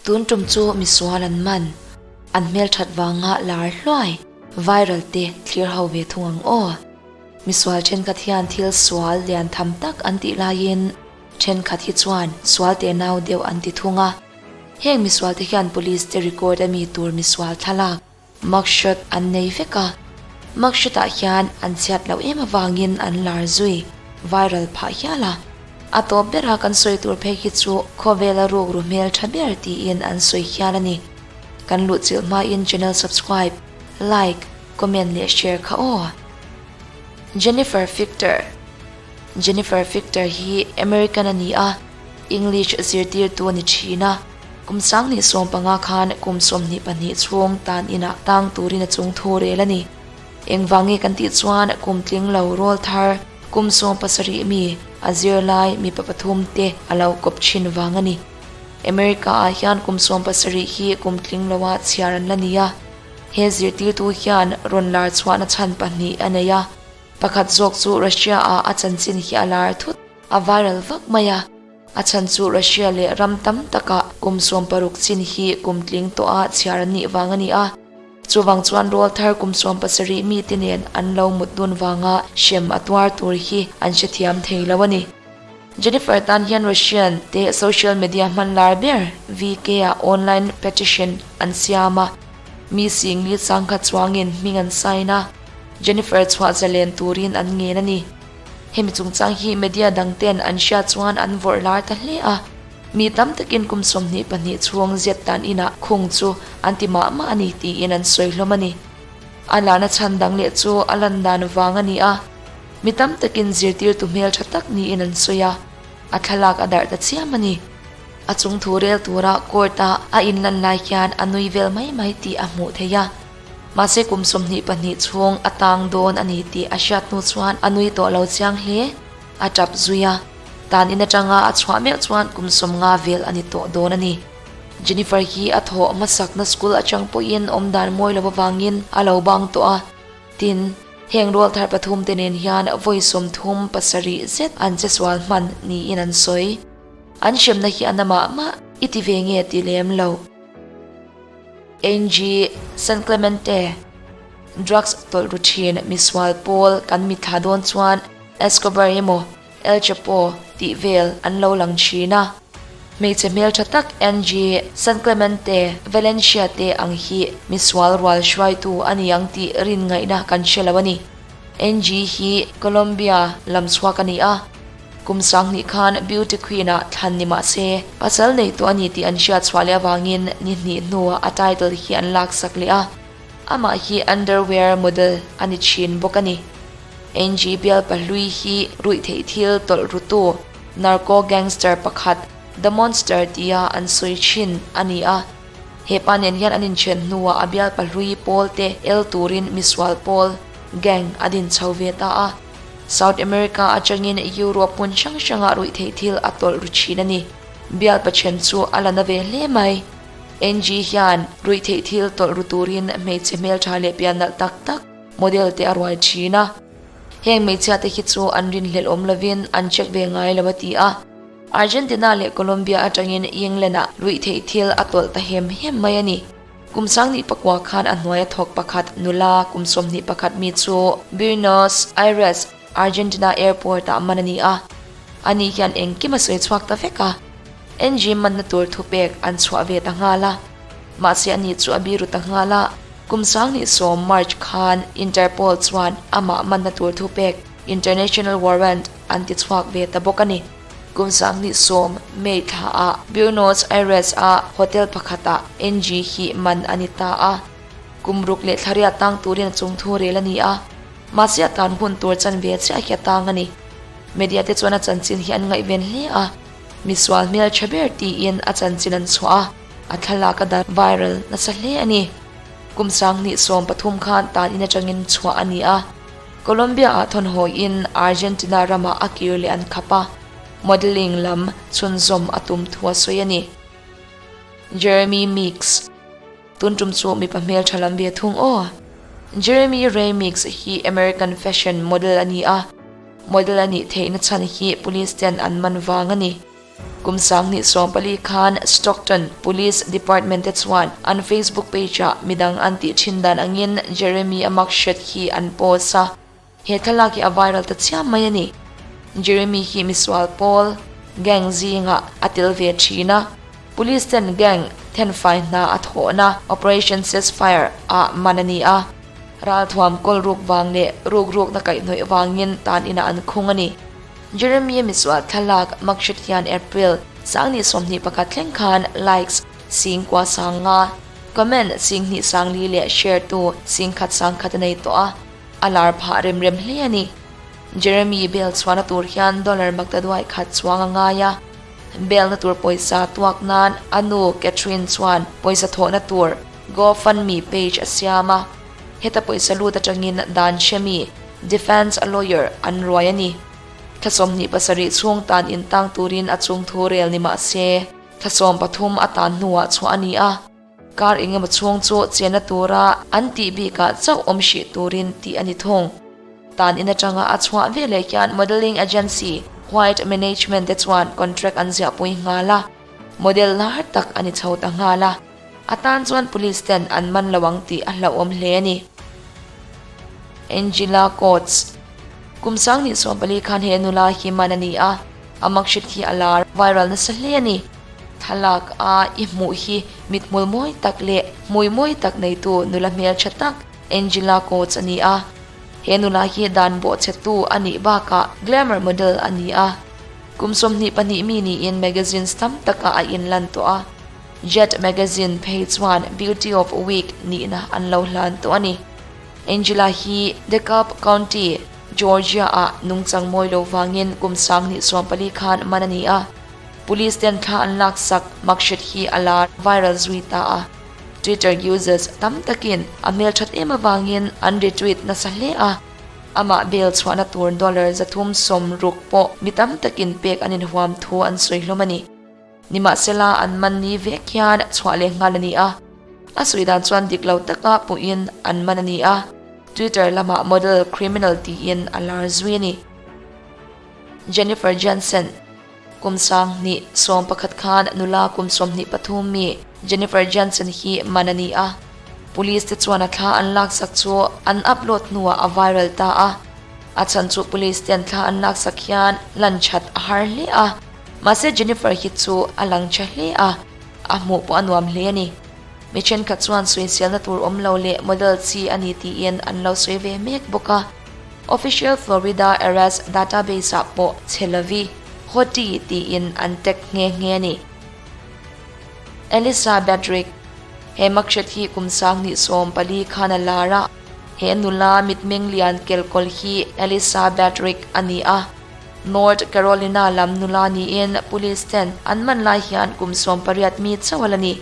Tun tum chu misual an man, an hmelthat vanga lar hluai, viral te thlir ho ve thung ang aw. Misual thenkhat hian thil sual lian tham tak an tih laiin thenkhat hi chuan sual te nau deuh an ti thung a. Heng misual te hian police te record a mi tur misual thlalak, mugshot, an nei vek a. Mugshot ah hian an chhiat loh em avangin an lar zui, viral, phah hial a. A tawp bera kan sawi tur phei hi chu khawvela rukru hmel tha ber tiin an sawi hial a ni. Kan luhchilh hmain channel subscribe, like, comment leh share kha aw. Jennifer Fichter Jennifer Fichter hi American a ni a, English zirtirtu a ni thin a. Kum 2015 khan kum 22 chhung tan inah tang turin a chung thu rel a ni. Engvange kan tih chuan kum tling lo rawl thar kum 17 mi a zirlai mipa pathum te a lo kawp thin vang a ni. America ah hian kum 17 hi kum tling loa chhiar an la ni a. He zirtirtu hian rawn lar chhuahna chhan pahnih a nei a, pakhat zawk chu Russia ah a chanchin hi a lar thut, a viral vak mai a, a chhan chu Russia leh ram tam takah kum 60 chin hi kum tling tawha chhiar an nih vang a ni a, chuvang chuan rawl thar kum 17 mite nen an lo mut dun vanga hrem a tuar tur hi an hrethiam thei lo a ni. Jennifer tan hian Russian te social media hman lar ber VK ah online petition an siam a, mi singli changkhat chuangin hming an sign a, Jennifer chhuah zalen turin an ngen a ni. Hemi chungchang hi media dang ten an hriat chuan an vawrh lar ta hle a, mi tam takin kum 22 chhung zet tan inah khung chu an ti mah mah a ni tiin an sawi hlawm a ni. A lana chhan dang leh chu a lan dan vang a ni a. Mi tam takin zirtirtu hmel tha tak niin an sawi a, a thlalak a darh ta chiam a ni. A chung thu rel tura court-a a inlan lai hian a nui vel mai mai tih a hmuh theih a. Mahse kum 22 chhung a tang dawn a ni tih a hriat hnu chuan a nui tawh lo chiang hle. A tap zui a, tan in atanga a chhuah meuh chuan kum 50 vel a ni tawh dawn a ni. Jennifer hi a thawh hmasakna school atang pawhin awmdan mawi lo avangin a lo bang tawh a, tin, Heng rual thar pathum te nen hian vawi 37 zet an che sual hman niin an sawi. An hremna hi a na mah mah i ti ve nge ti lem lo. Angie San Clemente, Drugs tawlh ru thin misual pawl kan mitthla dawn chuan Escobar emaw El Chapo tih vel an lo lang thin a. Hmeichhe hmeltha tak Angie San Clemente Valencia te ang hi misual rual hruaitu a ni ang tih rin ngaihna kan hre lo a ni. Angie hi Colombia lam chhuak a ni a. Kum 2000 khan Beauty Queen ah thlan ni mah se, pasal nei tawh a ni tih an hriat chhuah leh avangin ni hnih hnuah a title hi an laksak leh a. Amah hi underwear model a ni thin bawk a ni. Angie bial pahlui hi ruih theih thil tawlh rutu narco gangster pakhat The Monster tia an sawi thin a ni a. He pa nen hian an inchen hnuah a bial pahlui pawl te el turin misual pawl, gang, a din chho ve ta a. South America atangin Europe hmun hrang hrangah ruih theih thil a tawlh ru thin a ni. Bial pachen chu a la na ve hle mai. Angie hian ruihtheih thil tawlh ru turin hmeichhe hmeltha leh pian nalh tak tak model te a ruai thin a. Heng hmeichhia te hi chu an rinhlelh awm lovin an check ve ngai lo a ti a. Argentina leh Colombia atangin England ah ruihtheih thil a tawlh ta hem hem mai a ni. Kum 2009 khan a hnuaia thawk pakhat nula kum 21 mi chu Buenos Aires, Argentina airport ah man a ni a. Ani hian engkim a sawi chhuak ta vek a. NG manna tur thupek an chhuah ve ta nghal a. Mahse ani chu a biru ta nghal a. Kum 2010 March khan Interpol chuan amah manna tur thupek, International Warrant, an ti chhuak ve ta bawk a ni. Kum 2010 May thla ah Buenos Aires a hotel pakhatah NG hi man a ni ta a. Kum ruk leh thlariat tang turin a chung thu rel a ni a. Mahse a tan hun tur chan ve chiah hi a tang a ni. Media te chuan a chanchin hi an ngaihven hle a. Misual hmel tha ber tiin a chanchin an chhuah a, a thlalak a dan viral nasa hle a ni. Kum 2013 khan tan in atangin chhuah a ni a. Colombia ah thawnhawiin Argentina ramah a kir leh an khap a, modelling lam chhunzawm a tum thu a sawi a ni. Jeremy Meeks. Tun tum chu mipa hmel tha lam ve thung aw. Jeremy Ray Meeks hi American fashion model a ni a. Model a nih theihna chhan hi police ten an man vang a ni. Kum 2014 khan Stockton Police Department te chuan an Facebook page-ah midang an tih thin dan angin Jeremy-a mugshot hi an post a. He thlalak hi a viral ta chiam mai a ni. Jeremy hi misual pawl, gang, zingah a tel ve thin a. Police ten gang thenfai hna a thawhna Operation Ceasefire ah man a ni a. Ralthuam kawl ruk vang leh rukrukna kaihhnawih vangin tan inah an khung a ni. Jeremy misual thlalak mugshot hian April 2021 thleng khan likes 9,500, comment 2,400 leh share tu 1,100 a nei tawh a. A lar phah rem rem hle a ni. Jeremy bail chhuahna tur hian dollar maktaduai khat chuang a ngai a. Bail na tur pawisa tuak nan a nu Catherine chuan pawisa thawhna tur GoFundMe page a siam a. Heta pawisa lut atangin dan hremi, defence lawyer, an ruai a ni. Thla 27 chhung tan intang turin a chungthu rel ni mah se, thla 13 a tan hnuah chhuah a ni a. Kar engemaw chhung chu chenna tura an tih bikah chauh awm hrih turin tih a ni thung. Tan in atanga a chhuah veleh hian modelling agency White Management te chuan contract an ziahpui nghal a, model lar tak a ni chho ta nghal a. A tan chuan police ten an man lo ang tih a hlauhawm hle a ni. Angela Coates Kum 2014 khan he nula hi man a ni a, a mugshot hi a lar viral nasa hle a ni. Thlalak a i hmuh hi mithmul mawi tak leh hmui mawi tak neitu nula hmeltha tak Angela Coates a ni a. He nula hi dan bawhchhetu a nih bakah glamour model a ni a. Kum 22 mi niin magazines tam takah a inlan tawh a. Jet magazine phei chuan Beauty of Week nihna an lo hlan tawh a ni. Angela hi DeKalb County, Georgia-ah nungchang mawi lo vangin kum 2014 khan man a ni a. Police ten thla an laksak mugshot hi a lar viral zui ta a. Twitter users tam takin a hmelthat em avangin an retweet nasa hle a. Amah bail chhuahna tur dollar 360 pawh mi tam takin pek an inhuam thu an sawi hlawm a ni. Nimahsela an man ni vek hian chhuah leh nghal a ni a. A sawi dan chuan dik lo taka puhin an man a ni a. Twitter lamah model criminal tiin a lar zui a ni. Jennifer Jensen Kum 2011 khan nula kum 23 mi Jennifer Jensen hi man a ni a. Police te chuan a thla an laksak chu an upload hnuah a viral ta a. A chhan chu police ten thla an laksak hian lan that a har hle a. Mahse Jennifer hi chu a lang tha hle a, a hmuh pawh a nuam hle a ni. Mi thenkhat chuan sawiselna tur awm lo leh model chi a ni tiin an lo sawi ve mek bawk a. Official Florida Arrest Database-ah pawh chhe lovi, Hottie tiin an tag nghe nghe a ni. Elisa Bedrick, He mugshot hi kum 2014 khan a lar a. He nula mitmeng lian kelkawl hi Elisa Bedrick a ni a. North Carolina lam nula niin police ten an man lai hian kum 18 mi chauh a la ni.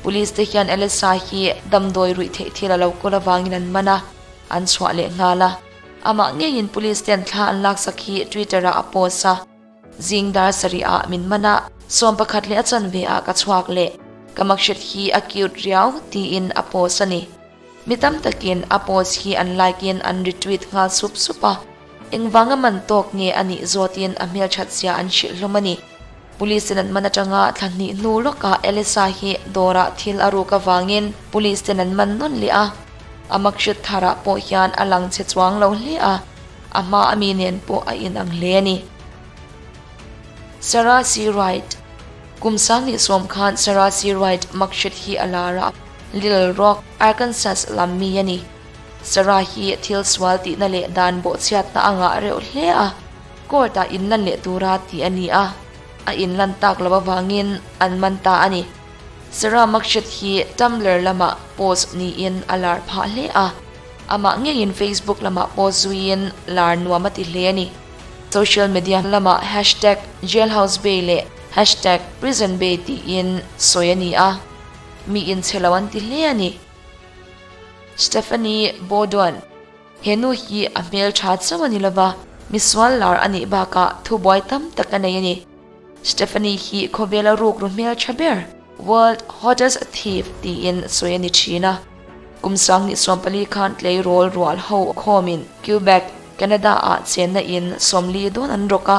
Police te hian Elisa hi damdawi ruih theih thil a lo kawl avangin an man a, an chhuah leh nghal a. Amah ngeiin police ten thla an laksak hi Twitter-ah a post a. Zing dar sarih ah min man a, 11 leh a chanve ah ka chhuak leh. Ka mugshot hi a cute riau tiin a post a ni. Mi tam takin a post hi an like in an retweet nghal sup sup a. Engvanga man tawk nge a nih zawtin a hmelthat zia an hrilh hlawm a ni. Police ten an man atanga thla hnih hnu lawkah Elisa hi dawrah thil a ruk avangin police ten an man nawn leh a. A mugshot tharah pawh hian a lang che chuang lo hle a, a hma a mi nen pawh a inang hle a ni. Sarah C. Wright Kum 2010 khan Sarah C. Wright mugshot hi a lar a, Little Rock, Arkansas lam mi a ni. Sarah hi thil sual tihna leh dan bawhchhiatna a ngah reuh hle a, court-ah inlan leh tura tih a ni a, a inlan tak lo avangin an man ta a ni. Sarah mugshot hi Tumblr lamah post niin a lar phah hle a, amah ngeiin Facebook lamah post zuiin lar nuam a ti hle a ni. Social media lamah hashtag jailhousebay leh hashtag prisonbay tiin sawi a ni a, mi inchhe lo an ti hle a ni. Stephanie Beaudoin, He nu hi a hmel tha chauh a ni lova, misual lar a nih bakah thubuai tam tak a nei a ni. Stephanie hi khawvela rukru hmel tha ber, World Hottest Thief tiin sawi a ni thin a. Kum 2014 khan tleirawl rual ho khawmin Quebec, Canada-ah chenna in 40 dawn an rawk a.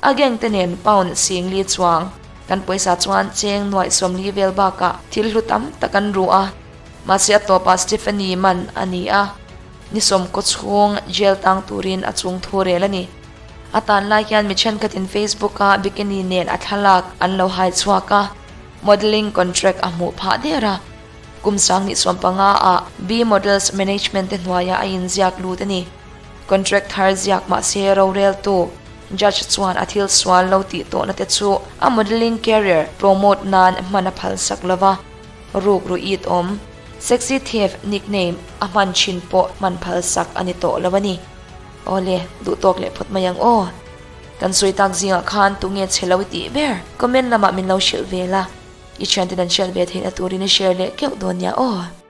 A gang te nen pound 40 chuang kan pawisa chuan cheng nuaih 40 vel bakah thil hlu tam tak an ru a. Mahse a tawpah Stephanie man a ni a, ni sawmkaw chhung jail tang turin a chung thu rel a ni. A tan lai hian mi thenkhatin Facebook a bikini nen a thlalak an lo hai chhuak a, modelling contract a hmuh phah der a. Kum 2015 ah B Models Management te hnuaiah a inziak lut a ni. Contract thar ziak mahse roreltu judge chuan a thil sual lo tih tawhna te chu a modelling career promote nan hman a phalsak lova. Ruk ru it awm, Sexy Thief nickname a hman thin pawh hman phalsak a ni tawh lo a ni. Awle, duh tawk leh phawt mai ang aw. Kan sawi tak zingah khan tunge chhe lo i tih ber? Comment lamah min lo hrilh ve la. I thianten an hriat ve theihna turin i share leh keuh dawn nia aw.